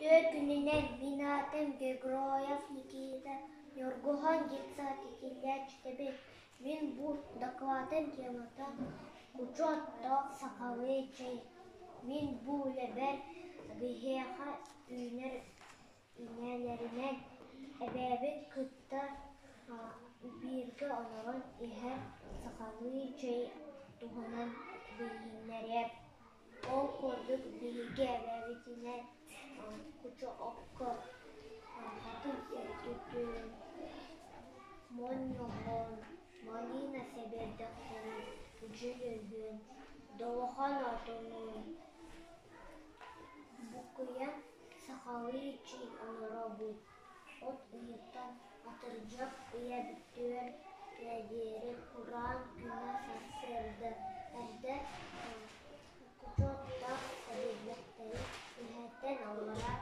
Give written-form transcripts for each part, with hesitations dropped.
Үтүө күнүнэн, мин аатым Гегроев Никита Ньургуһун детсад иитиллээччитэбин. Мин бу дакылаатым темата «Кучу оттоох сахалыы чэй». Мин бу үлэбэр биһиэхэ үүнэр инээлэринэн эбээбин кытта бииргэ олорон иһэр сахалыы чэй туһунан билиһиннэриэм. Ол курдук биһиги эбээбитинэн кучу окко хатыҥ үрдүтүн, монньоҕон, малина сэбирдэхтэрин, дьүлүһүн, долохон отонун буккуйан сахалыы чэй оҥоробут. От ыйыттан атырдьах ыйа бүтүөр диэри кураан күнэ сарсыарда эрдэ кучу оттоох сэбирдэхтэри үөһэттэн аллара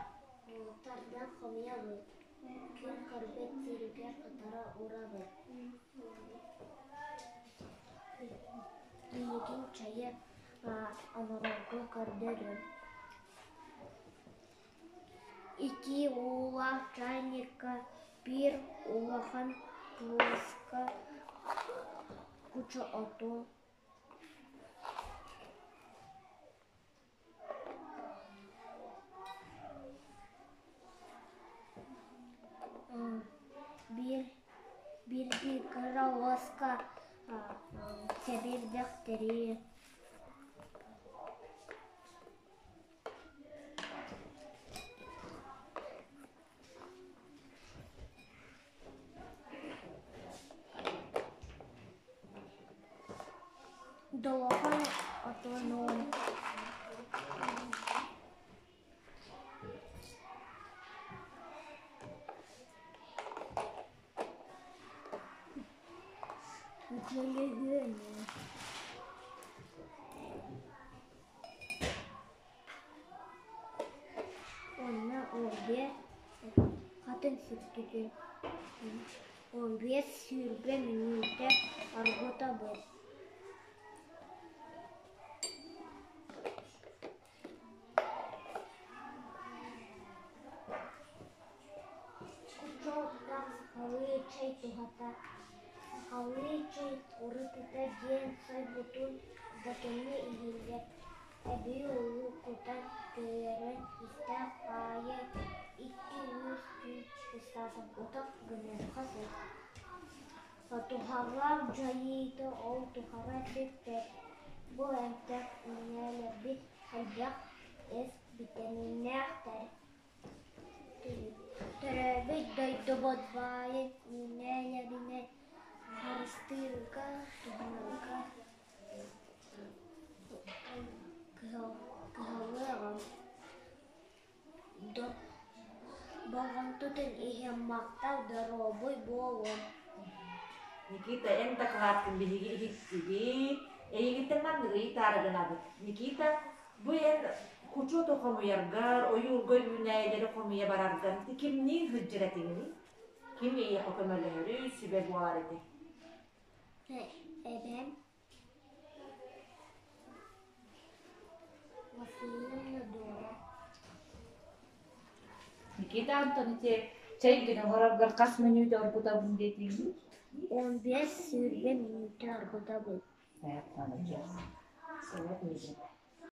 тардан хомуйабыт, күн көрбөт сиригэр хатара уурабыт. Билигин чайы оҥорорго көрдөрүөм. Итии уулаах чайникка биир улахан куоска кучу оту биир биирдии кыра уоска сэбирдэхтэри Долохон отонун Дьөлүһүөнү Уонна ол хатын сүктүтүн 15-20 мүнүүтэ оргутабыт. Кучу оттоох сахалыы чэй туһата. Сахалыы чэй урутута диэн сойбутун да кэннэ иһиллэр. Эбии уу кутан көйөрөн истэх аайы 2-3 күн ыстаатан утах гыныахха сөп. Туһалаах дьайыыта ол тухары сүппэт. Бу эмтээх үүнээлэрбит элбэх эс битэмииннээхтэр. Төрөөбүт дойдубут баайын үүнээлэринэн харыстыырга, туһанарга кыһаллыаҕым. Болҕомтотун иһин махтал, доруобуй буолуҥ. Никита, эн дакылааккын биһиги иһиттибит. Эйигиттэн манныгы ыйытаары гынабыт. Никита, бу эн кучу-оту хомуйаргар, ойуурга үүнээйилэри хомуйа бараргар ити кимниин сылдьар этиҥий? Ким эйиэхэ көмөлөһөрүй, сүбэ буолар этэй? Эбэм Васильевна Дора. Никита Антонович, чэй гына оҥороргор хас мүнүүтэ оргутабын диэтиҥ? 15-20 мүнүүтэ оргутабын. Молодец.